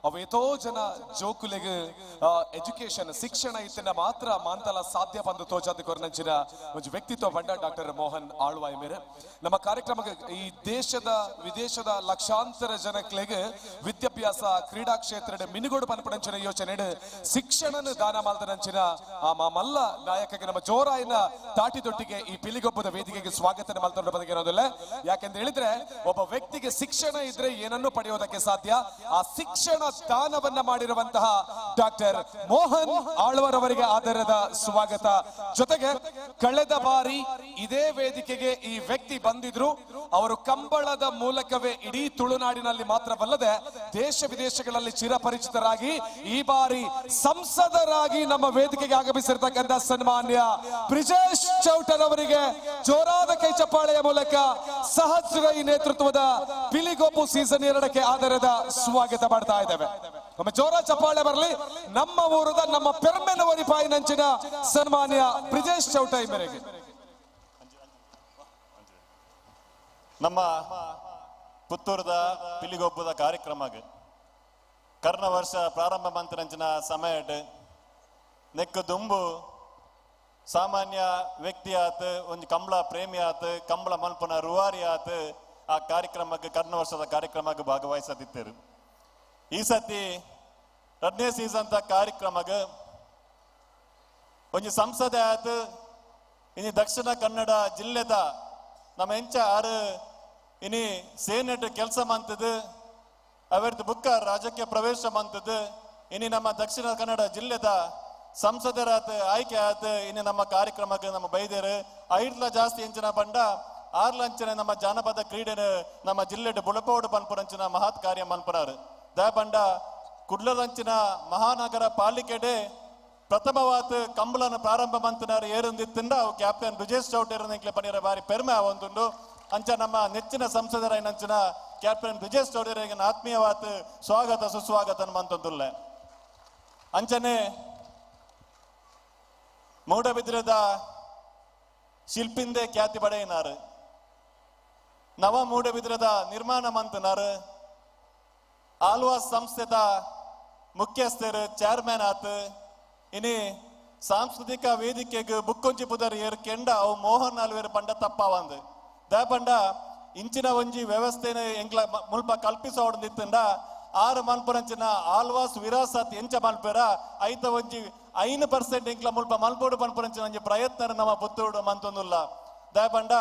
ಅವೇತೋ ಜನ ಜೋಕುಲೆಗ್ ಎಜುಕೇಶನ್ ಶಿಕ್ಷಣ ಇತ್ತಿನ ಮಾತ್ರ ಮಾಂತಲ ಸಾಧ್ಯ ಬಂದು ತೋಜಾದ ಕೊರನಂಚಿನ ಒಂಜಿ ವ್ಯಕ್ತಿತ್ವ ಬಂಡ ಡಾಕ್ಟರ್ ಮೋಹನ್ ಆಳ್ವಾಯ್ ಮೇರೆ. ನಮ್ಮ ಕಾರ್ಯಕ್ರಮಕ್ಕೆ ಈ ದೇಶದ ವಿದೇಶದ ಲಕ್ಷಾಂತರ ಜನಕ್ಲೆಗ್ ವಿದ್ಯಾಭ್ಯಾಸ ಕ್ರೀಡಾ ಕ್ಷೇತ್ರದ ಮಿನುಗೋಡು ಪನ್ಪುನಂಚಿನ ಯೋಚನೆ ಶಿಕ್ಷಣನ ದಾನ ಮಾಲ್ದನಂಚಿನ ಆ ಮಾಮಲ್ಲ ನಾಯಕಗೆ ನಮ್ಮ ಜೋರಾಯಿನ ತಾಟಿದೊಟ್ಟಿಗೆ ಈ ಪಿಲಿಗೊಬ್ಬದ ವೇದಿಕೆಗೆ ಸ್ವಾಗತ ಮಲ್ತೊಂಡ ಬದಗಿರೋದಿಲ್ಲ. ಯಾಕೆಂತ ಹೇಳಿದ್ರೆ ಒಬ್ಬ ವ್ಯಕ್ತಿಗೆ ಶಿಕ್ಷಣ ಇದ್ರೆ ಏನನ್ನು ಪಡೆಯೋದಕ್ಕೆ ಸಾಧ್ಯ. ಆ ಶಿಕ್ಷಣ ದಾನವನ್ನ ಮಾಡಿರುವಂತಹ ಡಾಕ್ಟರ್ ಮೋಹನ್ ಆಳ್ವರವರಿಗೆ ಆದರದ ಸ್ವಾಗತ. ಜೊತೆಗೆ ಕಳೆದ ಬಾರಿ ಇದೇ ವೇದಿಕೆಗೆ ಈ ವ್ಯಕ್ತಿ ಬಂದಿದ್ರು. ಅವರು ಕಂಬಳದ ಮೂಲಕವೇ ಇಡೀ ತುಳುನಾಡಿನಲ್ಲಿ ಮಾತ್ರವಲ್ಲದೆ ದೇಶ ವಿದೇಶಗಳಲ್ಲಿ ಚಿರಪರಿಚಿತರಾಗಿ ಈ ಬಾರಿ ಸಂಸದರಾಗಿ ನಮ್ಮ ವೇದಿಕೆಗೆ ಆಗಮಿಸಿರ್ತಕ್ಕಂಥ ಸನ್ಮಾನ್ಯ ಬ್ರಿಜೇಶ್ ಚೌಟರವರಿಗೆ ಜೋರಾದ ಕೈ ಚಪ್ಪಾಳೆಯ ಮೂಲಕ ಸಹಜ್ ರೈ ನೇತೃತ್ವದ ಪಿಲಿಗೊಪ್ಪು ಸೀಸನ್ 2ಕ್ಕೆ ಆದರದ ಸ್ವಾಗತ ಮಾಡ್ತಾ ಇದ್ದೇವೆ. ಒಮ್ಮೆ ಜೋರ ಚಪ್ಪಾಳೆ ಬರಲಿ ನಮ್ಮ ಊರದ ನಮ್ಮ ಪೆರ್ಮೆನವರಿ ಪಾಯಿನಂಚಿನ ಸನ್ಮಾನ್ಯ ಬ್ರಿಜೇಶ್ ಚೌಟ ಈ ಮೇರೆಗೆ. ನಮ್ಮ ಪುತ್ತೂರದ ಪಿಲಿಗೊಬ್ಬದ ಕಾರ್ಯಕ್ರಮಕ್ಕೆ ಕರ್ನ ವರ್ಷ ಪ್ರಾರಂಭ ಮಂತ್ರಂಚಿನ ಸಮಯ ನೆಕ್ಕು ದುಂಬು ಸಾಮಾನ್ಯ ವ್ಯಕ್ತಿ ಆತ್ ಒಂಜಿ ಕಂಬಳ ಪ್ರೇಮಿ ಆತ್ ಕಂಬಳ ಮನ್ಪುನ ರೂವಾರಿ ಆತ್ ಆ ಕಾರ್ಯಕ್ರಮಕ್ಕೆ ಕರ್ನ ವರ್ಷದ ಕಾರ್ಯಕ್ರಮಕ್ಕೆ ಭಾಗವಹಿಸದಿತ್ತರು. ಈ ಸತಿ 2ನೇ ಸೀಸನ್ ಕಾರ್ಯಕ್ರಮಕ್ಕೆ ಒಂಜಿ ಸಂಸದೆ ಆತ್ ಇನಿ ದಕ್ಷಿಣ ಕನ್ನಡ ಜಿಲ್ಲೆದ ನಮ್ಮ ಎಂಚ ಆರು ಇನಿ ಸೇನೆಟ್ ಕೆಲಸ ಮಂತದ್ದು ಅವರದ್ದು ಬುಕ್ಕ ರಾಜಕೀಯ ಪ್ರವೇಶ ಮಂತದ್ದು ಇನಿ ನಮ್ಮ ದಕ್ಷಿಣ ಕನ್ನಡ ಜಿಲ್ಲೆದ ಸಂಸದರಾತ ಆಯ್ಕೆ ಆತ ಇನಿ ನಮ್ಮ ಕಾರ್ಯಕ್ರಮಕ್ಕೆ ನಮ್ಮ ಬೈದೇರು ಐಡ್ಲ ಜಾಸ್ತಿ ಎಂಚಿನ ಬಂಡ ಆರ್ಲಂಚನೆ ನಮ್ಮ ಜಾನಪದ ಕ್ರೀಡೆನ ನಮ್ಮ ಜಿಲ್ಲೆಡ್ ಬುಳಪೋಡು ಪನ್ಪುರಂಚಿನ ಮಹತ್ ಕಾರ್ಯ ಮನ್ಪುನಾರು. The ಬಂಡ ಕುಡ್ಲದಂಚಿನ ಮಹಾನಗರ ಪಾಲಿಕೆಡೆ ಪ್ರಥಮವಾದ ಕಂಬಳನ ಪ್ರಾರಂಭ ಮಂತನಾರು ಏರುಂದಿತ್ತಿಂದ ಅವು ಕ್ಯಾಪ್ಟನ್ ಬ್ರಿಜೇಶ್ ಚೌಟ್ ಏರುಂದಿಕ್ಲೆ ಪನಿರ ಬಾರಿ ಪೆರ್ಮೆ ಅವಂತುಂಡು. ಅಂಚ ನಮ್ಮ ನೆಚ್ಚಿನ ಸಂಸದರಾಯಿನಂಚಿನ ಕ್ಯಾಪ್ಟನ್ ಬ್ರಿಜೇಶ್ ಚೌಟರಿಗೆ ಆತ್ಮೀಯವಾದ ಸ್ವಾಗತ ಸುಸ್ವಾಗತ ಮಂತೊಂದುಲ್ಲೆ. ಅಂಚನೆ ಮೂಡಬಿದ್ರದ ಶಿಲ್ಪಿಂದೆ ಖ್ಯಾತಿ ಪಡೆಯಿನಾರು ನವ ಮೂಡಬಿದ್ರದ ನಿರ್ಮಾಣ ಮಂತನಾರು ಆಲ್ವಾಸ್ ಸಂಸ್ಥೆದ ಮುಖ್ಯಸ್ಥರು ಚೇರ್ಮನ್ ಆತ್ ಇನಿ ಸಾಂಸ್ಕೃತಿಕ ವೇದಿಕೆಗೆ ಬುಕ್ಕೊಂಜಿ ಪುದರ್ ಏರ್ ಕೆಂಡ ಅವು ಮೋಹನ್ ಆಲ್ವೇರ್ ಪಂಡ ತಪ್ಪಾವಂದು. The ಪಂಡ ಇಂಚಿನ ಒಂಜಿ ವ್ಯವಸ್ಥೆನ ಎಂಕ್ಲ ಮುಲ್ಪ ಕಲ್ಪಿಸೋಡ್ದಿತ್ತಂಡ 6 ಮನ್ಪುರಂಚಿನ ಆಲ್ವಾಸ್ ವಿರಾಸತ್ ಎಂಚ ಮನ್ಪೆರ ಐತ ಒಂಜಿ 5% ಎಂಕ್ಲ ಮುಲ್ಪ ಮಲ್ಪೋಡು ಪನ್ಪುರಂಚಿನ ಒಂಜಿ ಪ್ರಯತ್ನ ನಮ್ಮ ಪುತ್ತೂಡು ಮಂತೊಂದುಲ್ಲ. The ಪಂಡ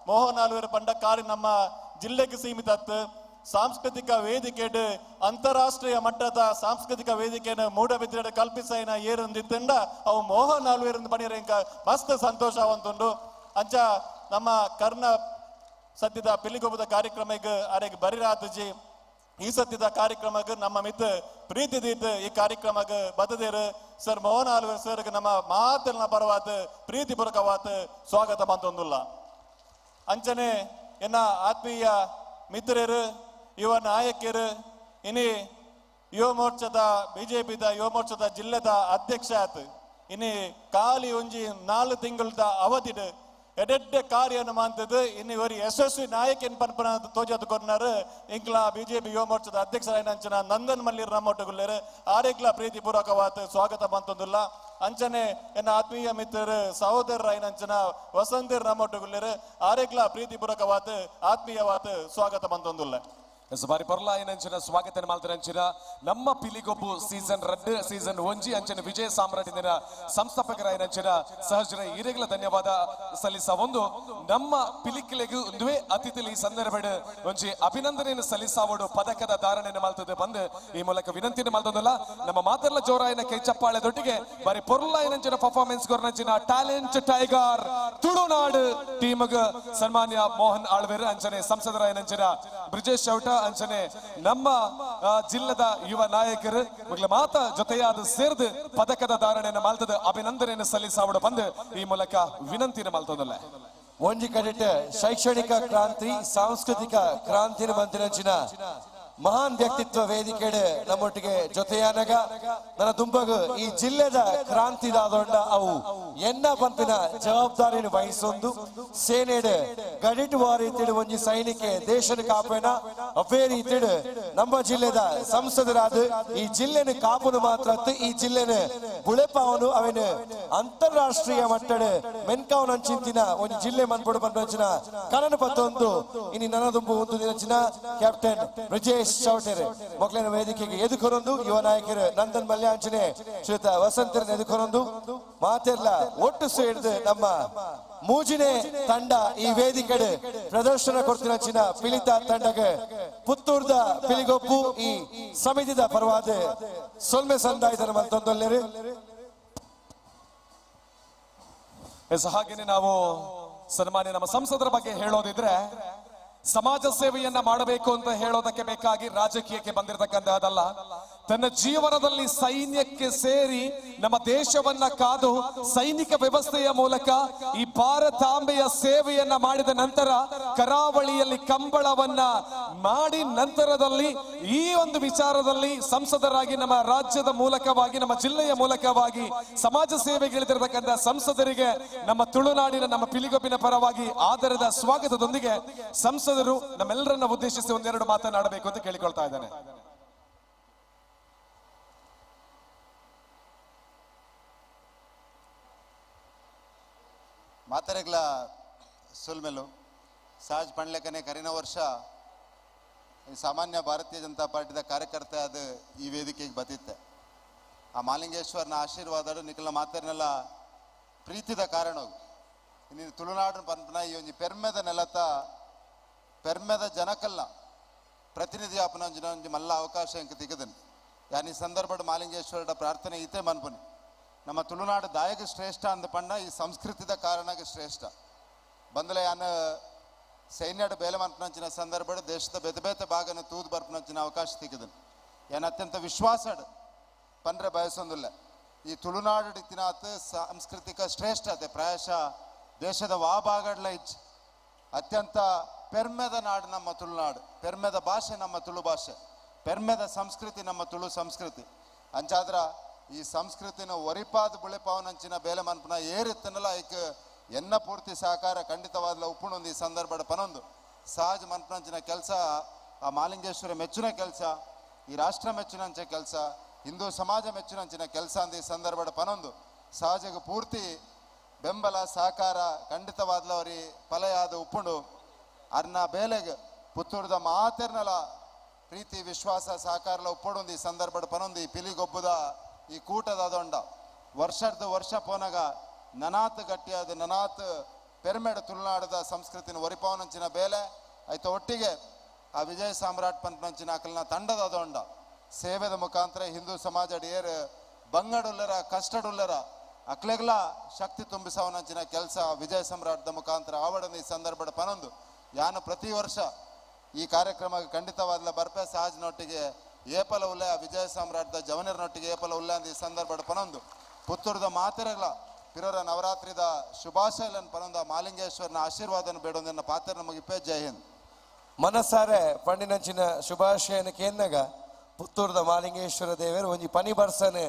ಮೋಹನ್ ಆಲ್ವೇರ್ ಪಂಡ ಕಾರಿ ನಮ್ಮ ಜಿಲ್ಲೆಗೆ ಸೀಮಿತ ಸಾಂಸ್ಕೃತಿಕ ವೇದಿಕೆಡ್ ಅಂತಾರಾಷ್ಟ್ರೀಯ ಮಟ್ಟದ ಸಾಂಸ್ಕೃತಿಕ ವೇದಿಕೆಯನ್ನು ಮೂಡಬಿದ್ರೆ ಕಲ್ಪಿಸೈನ ಏರುಂದಿತ್ತಂಡ ಅವು ಮೋಹನ್ ಆಲ್ವೇರ್ ಪಣಿರ ಇಂಕ ಮಸ್ತ್ ಸಂತೋಷ ಅವಂತುಂಡು. ಅಂಚ ನಮ್ಮ ಕರ್ನ ಸದ್ಯದ ಪಿಲಿಗೊಬ್ಬದ ಕಾರ್ಯಕ್ರಮಕ್ಕೆ ಅರೆಗೆ ಬರಿರಾತಜಿ ಈ ಸದ್ಯದ ಕಾರ್ಯಕ್ರಮಕ್ಕೆ ನಮ್ಮ ಮಿತ್ ಪ್ರೀತಿ ದೀತ್ ಈ ಕಾರ್ಯಕ್ರಮಕ್ಕೆ ಬದದೇರು ಸರ್ ಮೋಹನ್ ಆಲ್ವೇರ್ ಸರ್ ನಮ್ಮ ಮಾತಿನ ಪರವಾದ ಪ್ರೀತಿ ಪೂರ್ವಕವಾದ ಸ್ವಾಗತ ಮಂತೊಂದುಲ್ಲ. ಅಂಚನೆ ಎನ್ನ ಆತ್ಮೀಯ ಮಿತ್ರರು ಯುವ ನಾಯಕರು ಇನಿ ಯುವ ಮೋರ್ಚಾದ ಬಿಜೆಪಿದ ಯುವ ಮೋರ್ಚಾದ ಜಿಲ್ಲೆದ ಅಧ್ಯಕ್ಷ ಆತು ಇನಿ ಖಾಲಿ ಒಂಜಿ 4 ತಿಂಗಳದ ಅವಧಿಡ್ ಎಡೆಡ್ಡೆ ಕಾರ್ಯನ ಮಂತದ್ದು ಇನ್ನು ಇವರು ಯಶಸ್ವಿ ನಾಯಕನ್ ಪನ್ಪನ ತೋಜದು ಕೊರ್ನಾರು ಇಂಕ್ಲ ಬಿಜೆಪಿ ಯುವ ಮೋರ್ಚಾದ ಅಧ್ಯಕ್ಷರಾಯಿನಂಚಿನ ನಂದನ್ ಮಲ್ಲಿರ್ ನಮ್ಮೊಟ್ಟುಗುಲ್ಲೇರು ಆರೇಗ್ಲ ಪ್ರೀತಿ ಪೂರ್ವಕವಾದ ಸ್ವಾಗತ ಮಂತೊಂದುಲ್ಲ. ಅಂಚನೆ ಎನ್ನ ಆತ್ಮೀಯ ಮಿತ್ರರು ಸಹೋದರರಾಯಿನಂಚಿನ ವಸಂತರ್ ನಮ್ಮೊಟ್ಟುಗುಲ್ಲೇರು ಆರೇಗ್ಲ ಪ್ರೀತಿ ಪೂರ್ವಕವಾದ ಆತ್ಮೀಯವಾದ ಸ್ವಾಗತ ಮಂತೊಂದುಲ್ಲ. ಬಾರಿ ಪೊರ್ಲಾಯಿನಂಚಿನ ಸ್ವಾಗತ ಮಾಲ್ತರಂಚಿನ ನಮ್ಮ ಪಿಲಿಗೊಬ್ಬು ಸೀಸನ್ 2 ಸೀಸನ್ 1 ಅಂಚಿನ ವಿಜಯ ಸಾಮ್ರಾಟಿನ ಸಂಸ್ಥಾಪಕರಾಯಿನಂಚಿನ ಸಹಜರ ಹಿರಿಗಳ ಧನ್ಯವಾದ ಸಲ್ಲಿಸ ಒಂದು ನಮ್ಮ ಪಿಲಿಕ್ಲೆಗು ಒಂದುವೇ ಅತಿಥಿ ಈ ಸಂದರ್ಭ ಒಂಜಿ ಅಭಿನಂದನೆಯನ್ನು ಸಲ್ಲಿಸಾವಡು ಪದಕದ ಧಾರಣೆಯನ್ನು ಮಾಲ್ತದೆ ಬಂದು ಈ ಮೂಲಕ ವಿನಂತಿಯನ್ನು ಮಾಲ್ತದಲ್ಲ. ನಮ್ಮ ಮಾತೆಲ್ಲ ಜೋರಾಯಿನ ಕೈ ಚಪ್ಪಾಳೆ ದೊಟ್ಟಿಗೆ ಬಾರಿ ಪೊರ್ಲಾಯಿನಂಚಿನ ಪರ್ಫಾರ್ಮೆನ್ಸ್ ಗೊರ್ನಂಚಿನ ಟ್ಯಾಲೆಂಟ್ ಟೈಗರ್ ತುಳುನಾಡು ಟೀಮ್ಗ್ ಸನ್ಮಾನ್ಯ ಮೋಹನ್ ಆಳ್ವೇರ್ ಅಂಚನೆ ಸಂಸದರಾಯಿನಂಚಿನ ಬ್ರಿಜೇಶ್ ಚೌಟ ಅಂಚನೆ ನಮ್ಮ ಜಿಲ್ಲದ ಯುವ ನಾಯಕರು ಮಗಳ ಮಾತ ಜೊತೆಯಾದ ಸೇರ್ದು ಪದಕದ ಧಾರಣೆಯನ್ನು ಮಾಲ್ತದ ಅಭಿನಂದನೆಯನ್ನು ಸಲ್ಲಿಸಾವಡ ಬಂದು ಈ ಮೂಲಕ ವಿನಂತಿನ ಮಾಲ್ತದಲ್ಲ. ಒಂಜಿ ಕಡೆಟ್ ಶೈಕ್ಷಣಿಕ ಕ್ರಾಂತಿ ಸಾಂಸ್ಕೃತಿಕ ಕ್ರಾಂತಿನ ಮಂತಿನಂಚಿನ ಮಹಾನ್ ವ್ಯಕ್ತಿತ್ವ ವೇದಿಕೆಡ್ ನಮ್ಮೊಟ್ಟಿಗೆ ಜೊತೆಯಾನಗ ನನ್ನ ದುಂಬಗ ಈ ಜಿಲ್ಲೆದ ಕ್ರಾಂತಿದಾದೊಂಡ ಅವು ಎನ್ನ ಪಂಪಿನ ಜವಾಬ್ದಾರಿಯನ್ನು ವಹಿಸೊಂದು ಸೇನೆಡ್ ಗಡಿಟು ರೀತಿಡ್ ಒಂಜಿ ಸೈನಿಕೆ ದೇಶದ ಕಾಪೇನ ಅವೇ ರೀತಿಡ್ ನಮ್ಮ ಜಿಲ್ಲೆದ ಸಂಸದರಾದ ಈ ಜಿಲ್ಲೆನ ಕಾಪುನು ಮಾತ್ರ ಈ ಜಿಲ್ಲೆನ ಬುಳೆಪಾವನು ಅವನ ಅಂತಾರಾಷ್ಟ್ರೀಯ ಮಟ್ಟಡ್ ಮೆನ್ಕಾವನ ಚಿಂತಿನ ಒಂಜಿ ಜಿಲ್ಲೆ ಮನ್ಪೊಡು ಪನ್ಪಂಚಿನ ಕನನ ಪತ್ತೊಂದು ಇನಿ ನನ್ನ ದುಂಬು ಒಂದು ದಿನಚಿನ ಕ್ಯಾಪ್ಟನ್ ಬ್ರಜೇಶ್ ಚೌಟೆರ್ ಮೊಕ್ಲಿನ ವೇದಿಕೆಗೆ ಎದುಕೊರೊಂದು ಯುವ ನಾಯಕರು ನಂದನ್ ಮಲ್ಯಾಂಚನೆ ಶ್ರೀತ ವಸಂತರನ್ ಎದುಕೊರೊಂದು ಮಾತೆರ್ಲ ಒಟ್ಟು ಸೇರಿದು ನಮ್ಮ ಮೂಜಿನೆ ತಂಡ ಈ ವೇದಿಕೆಡ್ ಪ್ರದರ್ಶನ ಕೊಡ್ತಿನ ಪಿಲಿತ ತಂಡಗೆ ಪುತ್ತೂರ್ದ ಪಿಲಿಗೊಪ್ಪು ಈ ಸಮಿತಿದ ಪರವಾದ ಸೊಲ್ಮೆ ಸಂದಾಯ್ತರ ಮತ್ತೊಂದೊಲ್ಲೆರು. ಎಸ್, ಹಾಗೇನೆ ನಾವು ಸನ್ಮಾನ್ಯ ನಮ್ಮ ಸಂಸದರ ಬಗ್ಗೆ ಹೇಳೋದಿದ್ರೆ ಸಮಾಜ ಸೇವೆಯನ್ನ ಮಾಡಬೇಕು ಅಂತ ಹೇಳೋದಕ್ಕೆ ಬೇಕಾಗಿ ರಾಜಕೀಯಕ್ಕೆ ಬಂದಿರತಕ್ಕಂತಹದಲ್ಲ. ತನ್ನ ಜೀವನದಲ್ಲಿ ಸೈನ್ಯಕ್ಕೆ ಸೇರಿ ನಮ್ಮ ದೇಶವನ್ನ ಕಾದು ಸೈನಿಕ ವ್ಯವಸ್ಥೆಯ ಮೂಲಕ ಈ ಭಾರತಾಂಬೆಯ ಸೇವೆಯನ್ನ ಮಾಡಿದ ನಂತರ ಕರಾವಳಿಯಲ್ಲಿ ಕಂಬಳವನ್ನ ಮಾಡಿ ನಂತರದಲ್ಲಿ ಈ ಒಂದು ವಿಚಾರದಲ್ಲಿ ಸಂಸದರಾಗಿ ನಮ್ಮ ರಾಜ್ಯದ ಮೂಲಕವಾಗಿ ನಮ್ಮ ಜಿಲ್ಲೆಯ ಮೂಲಕವಾಗಿ ಸಮಾಜ ಸೇವೆಗಿಳಿದಿರತಕ್ಕಂಥ ಸಂಸದರಿಗೆ ನಮ್ಮ ತುಳುನಾಡಿನ ನಮ್ಮ ಪಿಲಿಗೊಬ್ಬಿನ ಪರವಾಗಿ ಆದರದ ಸ್ವಾಗತದೊಂದಿಗೆ ಸಂಸದರು ನಮ್ಮೆಲ್ಲರನ್ನ ಉದ್ದೇಶಿಸಿ ಒಂದೆರಡು ಮಾತನಾಡಬೇಕು ಅಂತ ಕೇಳಿಕೊಳ್ತಾ ಇದ್ದೇನೆ. ಮಾತರೆಗ್ಲ ಸುಲ್ಮೆಲು ಸಹಜ್ ಪಣ್ಲೆಕನೆ ಕರಿನ ವರ್ಷ ಸಾಮಾನ್ಯ ಭಾರತೀಯ ಜನತಾ ಪಾರ್ಟಿದ ಕಾರ್ಯಕರ್ತ ಅದು ಈ ವೇದಿಕೆಗೆ ಬತ್ತಿತ್ತೆ. ಆ ಮಾಲಿಂಗೇಶ್ವರನ ಆಶೀರ್ವಾದ ನಿಖಲ ಮಾತರ್ನೆಲ್ಲ ಪ್ರೀತಿದ ಕಾರಣ ಇನ್ನು ತುಳುನಾಡು ಪನ್ಪನ ಈ ಒಂಜಿ ಪೆರ್ಮೆದ ನೆಲತ ಪೆರ್ಮೆದ ಜನಕಲ್ಲ ಪ್ರತಿನಿಧಿ ಆಪನ ಒಂಜಿನ ಒಂಜಿ ಮಲ್ಲ ಅವಕಾಶ ಎಂಕ್ ತಿಗದನ್. ಯಾನ್ ಈ ಸಂದರ್ಭಡ್ ಮಾಲಿಂಗೇಶ್ವರಡ ಪ್ರಾರ್ಥನೆ ಈತೆ ಮನ್ಪುನಿ. ನಮ್ಮ ತುಳುನಾಡು ದಾಯಕ ಶ್ರೇಷ್ಠ ಅಂದ ಪಂಡ ಈ ಸಂಸ್ಕೃತಿದ ಕಾರಣಕ್ಕೆ ಶ್ರೇಷ್ಠ. ಬಂದಲೆ ಯಾನ್ ಸೈನ್ಯಡ್ ಬೇಲೆ ಮನ್ಪನಂಚಿನ ಸಂದರ್ಭಡ್ ದೇಶದ ಬೇತೆ ಬೇತೆ ಭಾಗನ ತೂದು ಬರ್ಪನಂಚಿನ ಅವಕಾಶ ತಿಗದನ್. ಯಾನ್ ಅತ್ಯಂತ ವಿಶ್ವಾಸಡ್ ಪನ್ರೆ ಬಯಸೊಂದುಲ್ಲ ಈ ತುಳುನಾಡು ಇತ್ತಿನಾತ್ ಸಾಂಸ್ಕೃತಿಕ ಶ್ರೇಷ್ಠತೆ ಪ್ರಾಯಶಃ ದೇಶದ ವಾ ಭಾಗಡ್ಲ ಇಚ್ ಅತ್ಯಂತ ಪೆರ್ಮೆದ ನಾಡು ನಮ್ಮ ತುಳುನಾಡು, ಪೆರ್ಮೆದ ಭಾಷೆ ನಮ್ಮ ತುಳು ಭಾಷೆ, ಪೆರ್ಮೆದ ಸಂಸ್ಕೃತಿ ನಮ್ಮ ತುಳು ಸಂಸ್ಕೃತಿ. ಅಂಚಾದ್ರ ಈ ಸಂಸ್ಕೃತಿನ ಒರಿಪಾದ ಬುಳೆಪಾವನಂಚಿನ ಬೇಲೆ ಮನ್ಪುನ ಏರಿತ್ತನಲ್ಲ ಐಕ್ ಎನ್ನ ಪೂರ್ತಿ ಸಹಕಾರ ಖಂಡಿತವಾದ್ಲ ಉಪ್ಪುಣೊಂದು ಈ ಸಂದರ್ಭದ ಪನೊಂದು ಸಹಜ ಮನ್ಪನಂಚಿನ ಕೆಲಸ, ಆ ಮಾಲಿಂಗೇಶ್ವರ ಮೆಚ್ಚುನ ಕೆಲಸ, ಈ ರಾಷ್ಟ್ರ ಮೆಚ್ಚುನಂಚ ಕೆಲಸ, ಹಿಂದೂ ಸಮಾಜ ಮೆಚ್ಚುನಂಚಿನ ಕೆಲಸ ಅಂದ ಈ ಸಂದರ್ಭದ ಪನೊಂದು ಸಹಜಕ್ಕೆ ಪೂರ್ತಿ ಬೆಂಬಲ ಸಹಕಾರ ಖಂಡಿತವಾದ್ಲ ಅವರಿ ಫಲಯಾದ ಉಪ್ಪುಂಡು. ಅರ್ನ ಬೇಲೆಗೆ ಪುತ್ತೂರ್ದ ಮಾತೆರ್ನಲ ಪ್ರೀತಿ ವಿಶ್ವಾಸ ಸಹಕಾರಲ ಉಪ್ಪುಂಡು ಈ ಸಂದರ್ಭದ ಪನೊಂದು. ಈ ಪಿಲಿಗೊಬ್ಬದ ಈ ಕೂಟದ ಅದೊಂಡ ವರ್ಷದ ವರ್ಷ ಪೋನಾಗ ನನಾತ್ ಗಟ್ಟಿಯಾದ ನನಾತ್ ಪೆರ್ಮೆಡ್ ತುಳುನಾಡದ ಸಂಸ್ಕೃತಿನ ಒರಿಪಾವನಂಚಿನ ಬೇಲೆ ಆಯ್ತು. ಒಟ್ಟಿಗೆ ಆ ವಿಜಯ ಸಾಮ್ರಾಟ್ ಪಂಪನಂಚಿನ ಅಕಲ್ನ ತಂಡದ ಅದೊಂಡ ಸೇವೆದ ಮುಖಾಂತರ ಹಿಂದೂ ಸಮಾಜ ಏರ್ ಬಂಗಡುಲ್ಲರ ಕಷ್ಟಡುಲ್ಲರ ಅಕ್ಲೆಗ್ಲ ಶಕ್ತಿ ತುಂಬಿಸವನಂಚಿನ ಕೆಲಸ ವಿಜಯ ಸಮ್ರಾಟ್ದ ಮುಖಾಂತರ ಆವಡನ ಈ ಸಂದರ್ಭದ ಪನೊಂದು. ಯಾನು ಪ್ರತಿ ವರ್ಷ ಈ ಕಾರ್ಯಕ್ರಮ ಖಂಡಿತವಾದ್ಲ ಬರ್ಪೆ ಸಹಜನೊಟ್ಟಿಗೆ ಏಪಲ ಉಲ್ಲೆ ಆ ವಿಜಯ ಸಾಮ್ರಾಟ್ದ ಜವನರನೊಟ್ಟಿಗೆ ಏಪಲ ಉಲ್ಲೆ ಅಂದ ಈ ಸಂದರ್ಭದ ಪನೊಂದು. ಪುತ್ತೂರ್ದ ಮಾತೆರಗ್ಲ ಪಿರೋರ ನವರಾತ್ರಿದ ಶುಭಾಶಯಲನ್ ಪನೊಂದು ಆ ಮಾಲಿಂಗೇಶ್ವರನ ಆಶೀರ್ವಾದನ ಬೇಡೊಂದನ್ನ ಪಾತ್ರ ನಮಗಿಪ್ಪೆ. ಜೈ ಹಿಂದ್. ಮನಸಾರೆ ಪಂಡಿನಂಚಿನ ಶುಭಾಶಯನ ಕೇಂದಾಗ ಪುತ್ತೂರ್ದ ಮಾಲಿಂಗೇಶ್ವರ ದೇವರು ಒಂಜಿ ಪನಿ ಬರ್ಸನೆ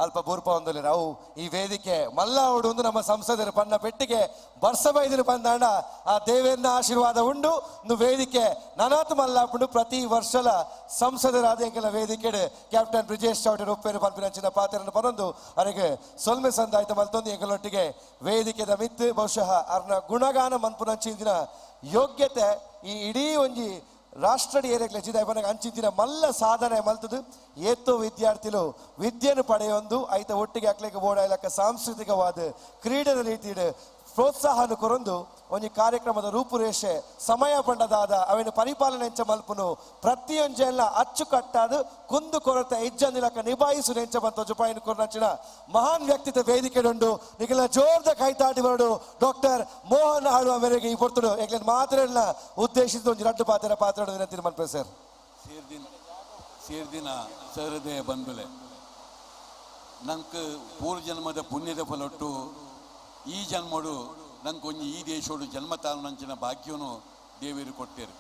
ಅಲ್ಪ ಬೂರ್ಪ ಒಂದೊಲಿ ಅವು ಈ ವೇದಿಕೆ ಮಲ್ಲ ಒಂದು ನಮ್ಮ ಸಂಸದರು ಪನ್ನ ಪೆಟ್ಟಿಗೆ ಬರ್ಸ ಬೈದರು ಬಂದಾಂಡ ಆ ದೇವೇಂದ್ರ ಆಶೀರ್ವಾದ ಉಂಡು ಒಂದು ವೇದಿಕೆ ನನಾತ್ ಮಲ್ಲಾಪುಂಡು. ಪ್ರತಿ ವರ್ಷಲ ಸಂಸದರಾದ ಎಂಕೆಲ ವೇದಿಕೆ ಕ್ಯಾಪ್ಟನ್ ಬ್ರಿಜೇಶ್ ಚೌಟರ್ ಉಪ್ಪೇರು ಪಲ್ಪಿನಂಚಿನ ಪಾತ್ರನ ಪನೊಂದು ಅರೆಗೆ ಸೊಲ್ಮೆ ಸಂದಾಯ್ತ ಮಲ್ತೊಂದು ಎಂಕಲೊಟ್ಟಿಗೆ ವೇದಿಕೆದ ಮಿತ್ತು ಬಹುಶಃ ಅರ್ನ ಗುಣಗಾನ ಮನ್ಪುನಂಚಿನ ಯೋಗ್ಯತೆ ಈ ಇಡೀ ಒಂಜಿ ರಾಷ್ಟ್ರಡಿ ಏರಿಯಾಗ್ಲೆ ಜಿದಾಯ್ ಪನಗ ಅಂಚಿತ್ತಿನ ಮಲ್ಲ ಸಾಧನೆ ಮಲ್ತದು. ಏತೋ ವಿದ್ಯಾರ್ಥಿಲು ವಿದ್ಯೆಯನ್ನು ಪಡೆಯೊಂದು ಐತ ಒಟ್ಟಿಗೆ ಅಕ್ಲೆಗೆ ಬೋಡ ಇಲಕ್ಕ ಸಾಂಸ್ಕೃತಿಕವಾದ ಕ್ರೀಡೆದ ರೀತಿಡ್ ಪ್ರೋತ್ಸಾಹನ ಕೊರೊಂದು ಒಂಜಿ ಕಾರ್ಯಕ್ರಮದ ರೂಪುರೇಷೆ ಸಮಯ ಪಂಡದಾದ ಅವಿನ ಪರಿಪಾಲನೆ ಎಂಚ ಮಲ್ಪುನು ಪ್ರತಿಯೊಂಜೆಲ್ಲ ಅಚ್ಚುಕಟ್ಟಾದ ಕುಂದು ಕೊರತೆ ಇಜ್ಜಂದಿಲಕ್ಕ ನಿಭಾಯಿಸು ಎಂಚ ಬಂತ ಜುಪಾಯಿನ ಕೊರನಂಚಿನ ಮಹಾನ್ ವ್ಯಕ್ತಿತ್ವ ವೇದಿಕೆಡುಂಡು ನಿಖಿಲ ಜೋರ್ದ ಕೈತಾಟಿ ಬರಡು ಡಾಕ್ಟರ್ ಮೋಹನ್ ಆಳ್ವ ಮೇರೆಗೆ ಈ ಪೊರ್ತುಡು ಎಗ್ಲೆನ್ ಮಾತ್ರ ಉದ್ದೇಶಿಸಿದ ಒಂಜಿ ರಡ್ಡು ಪಾತ್ರ ಪಾತ್ರ ವಿನಂತಿ ಮಲ್ಪೆ ಸರ್. ಸೇರ್ದಿನ ಸಹೃದಯ ಬಂಧುಲೆ, ನಂಗೆ ಪೂರ್ವಜನ್ಮದ ಪುಣ್ಯದ ಫಲೊಟ್ಟು ಈ ಜನ್ಮಡು ನಂಗೆ ಒಂಜಿ ಈ ದೇಶೋಡು ಜನ್ಮ ತಾಳುನಂಚಿನ ಭಾಗ್ಯನು ದೇವರು ಕೊಟ್ಟೇರು.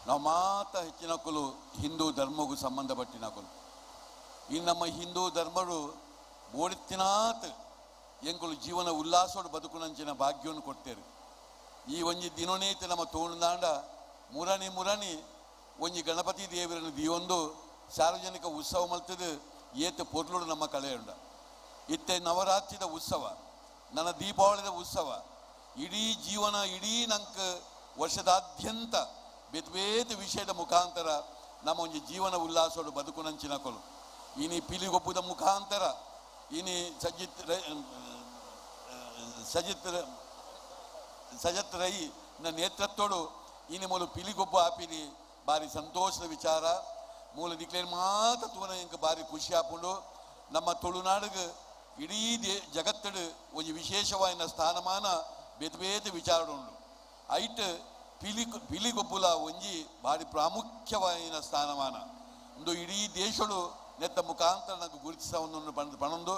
ನಾವು ಮಾತ ಹೆಚ್ಚಿನಕುಲು ಹಿಂದೂ ಧರ್ಮಗೂ ಸಂಬಂಧಪಟ್ಟಿನಕುಲು. ಈ ನಮ್ಮ ಹಿಂದೂ ಧರ್ಮರು ಬೋಡಿತ್ತಿನಾತ್ ಎಂಕುಲು ಜೀವನ ಉಲ್ಲಾಸೋಡು ಬದುಕುನಂಚಿನ ಭಾಗ್ಯವನ್ನು ಕೊಡ್ತೇವೆ. ಈ ಒಂಜಿ ದಿನೋನೇತಿ ನಮ್ಮ ತೋಣದಾಂಡ ಮುರಣಿ ಮುರಣಿ ಒಂಜಿ ಗಣಪತಿ ದೇವರನ್ನು ದಿಯೊಂದು ಸಾರ್ವಜನಿಕ ಉತ್ಸವ ಮಲ್ತದು ಏತ ಪೊರ್ಲುಡು ನಮ್ಮ ಕಳೆಯುಂಡ. ಇತ್ತೆ ನವರಾತ್ರಿದ ಉತ್ಸವ, ನನ್ನ ದೀಪಾವಳಿದ ಉತ್ಸವ, ಇಡೀ ಜೀವನ ಇಡೀ ನಂಕ ವರ್ಷದಾದ್ಯಂತ ಬೇತೆ ಬೇತೆ ವಿಷಯದ ಮುಖಾಂತರ ನಮ್ಮ ಒಂಜಿ ಜೀವನ ಉಲ್ಲಾಸೋಡು ಬದುಕುನಂಚಿನ ಕೊಲು. ಇನಿ ಪಿಲಿಗೊಬ್ಬದ ಮುಖಾಂತರ ಇನಿ ಸಜಿತ್ ರೈ ಸಜಿತ್ ಸಜತ್ ರೈ ನ ನೇತೃತ್ವಡು ಇನಿ ಮೂಲು ಪಿಲಿಗೊಬ್ಬ ಆಪಿನಿ ಬಾರಿ ಸಂತೋಷದ ವಿಚಾರ. ಮೂಲ ದಿಕ್ಲೇನ್ ಮಾತ ತೂನ ಎಂಕ್ ಬಾರಿ ಖುಷಿ ಆಪುಂಡು. ನಮ್ಮ ತುಳುನಾಡಿಗೆ ಇಡೀ ಜಗತ್ತಡು ಒಂಜಿ ವಿಶೇಷವಾಯಿನ ಸ್ಥಾನಮಾನ ಬೇತೆ ಬೇತೆ ವಿಚಾರ ಉಂಡು. ಐಟ್ ಪಿಲಿಗೊಬ್ಬುಲ ಒಂಜಿ ಭಾರಿ ಪ್ರಾಮುಖ್ಯವಾಯಿನ ಸ್ಥಾನಮಾನ ಒಂದು ಇಡೀ ದೇಶಡು ನೆತ್ತ ಮುಖಾಂತರ ನಂಗೆ ಗುರುತಿಸ ಒಂದು ಪಣೊಂದು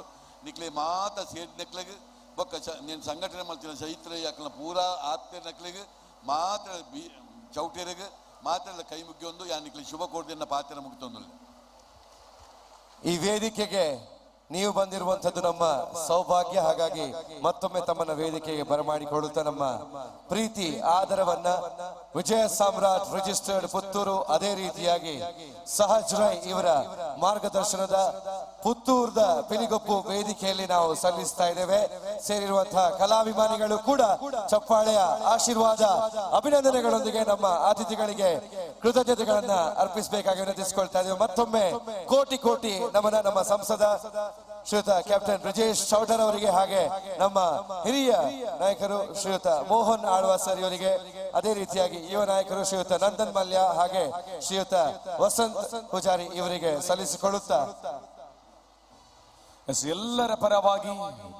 ನಿಕ್ಲೆ ಮಾತ ಸೇರಿ ನೆಕ್ಲೆಗ್ ಬೊಕ್ಕ నేను ಸಂಘಟನೆ ಮಲ್ತಿನ ಚೈತ್ರ ಯಾಕನ ಪೂರಾ ಆತ್ಮೀಯ ನಕ್ಲೆಗ್ ಮಾತ್ರ ಬಿ ಚೌಟೇರಿಗೆ ಮಾತ್ರ ಕೈ ಮುಗಿಯೊಂದು ಯಾ ನಿಕ್ಲೆ ಶುಭ ಕೋರ್ದಿನ ಪಾತ್ರ ಮುಗಿತೊಂದು. ಈ ವೇದಿಕೆಗೆ ನೀವು ಬಂದಿರುವಂತದ್ದು ನಮ್ಮ ಸೌಭಾಗ್ಯ. ಹಾಗಾಗಿ ಮತ್ತೊಮ್ಮೆ ತಮ್ಮನ್ನ ವೇದಿಕೆಗೆ ಬರಮಾಡಿಕೊಳ್ಳುತ್ತಾ ನಮ್ಮ ಪ್ರೀತಿ ಆದರವನ್ನ ವಿಜಯ ಸಾಮ್ರಾಟ್ ರಿಜಿಸ್ಟರ್ಡ್ ಪುತ್ತೂರು, ಅದೇ ರೀತಿಯಾಗಿ ಸಹಜ್ ರೈ ಇವರ ಮಾರ್ಗದರ್ಶನದ ಪುತ್ತೂರ್ದ ಪಿಲಿಗೊಪ್ಪು ವೇದಿಕೆಯಲ್ಲಿ ನಾವು ಸಲ್ಲಿಸ್ತಾ ಇದ್ದೇವೆ. ಸೇರಿರುವಂತಹ ಕಲಾಭಿಮಾನಿಗಳು ಕೂಡ ಚಪ್ಪಾಳೆಯ ಆಶೀರ್ವಾದ ಅಭಿನಂದನೆಗಳೊಂದಿಗೆ ನಮ್ಮ ಅತಿಥಿಗಳಿಗೆ ಕೃತಜ್ಞತೆಗಳನ್ನ ಅರ್ಪಿಸಬೇಕಾಗಿ ವಿನಂತಿಸಿಕೊಳ್ತಾ ಇದ್ದೇವೆ. ಮತ್ತೊಮ್ಮೆ ಕೋಟಿ ಕೋಟಿ ನಮನ ನಮ್ಮ ಸಂಸದ ಶ್ರೀಯುತ ಕ್ಯಾಪ್ಟನ್ ಬ್ರಿಜೇಶ್ ಚೌಟರ್ ಅವರಿಗೆ, ಹಾಗೆ ನಮ್ಮ ಹಿರಿಯ ನಾಯಕರು ಶ್ರೀಯುತ ಮೋಹನ್ ಆಳ್ವಾ ಸರ್ ಇವರಿಗೆ, ಅದೇ ರೀತಿಯಾಗಿ ಯುವ ನಾಯಕರು ಶ್ರೀಯುತ ನಂದನ್ ಮಲ್ಯ ಹಾಗೆ ಶ್ರೀಯುತ ವಸಂತ್ ಪೂಜಾರಿ ಇವರಿಗೆ ಸಲ್ಲಿಸಿಕೊಳ್ಳುತ್ತಾ ಎಲ್ಲರ ಪರವಾಗಿ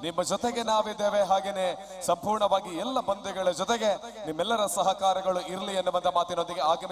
ನಿಮ್ಮ ಜೊತೆಗೆ ನಾವಿದ್ದೇವೆ. ಹಾಗೇನೆ ಸಂಪೂರ್ಣವಾಗಿ ಎಲ್ಲ ಬಂಧುಗಳ ಜೊತೆಗೆ ನಿಮ್ಮೆಲ್ಲರ ಸಹಕಾರಗಳು ಇರಲಿ ಎನ್ನುವಂತ ಮಾತಿನೊಂದಿಗೆ ಆಗಮಿಸಿ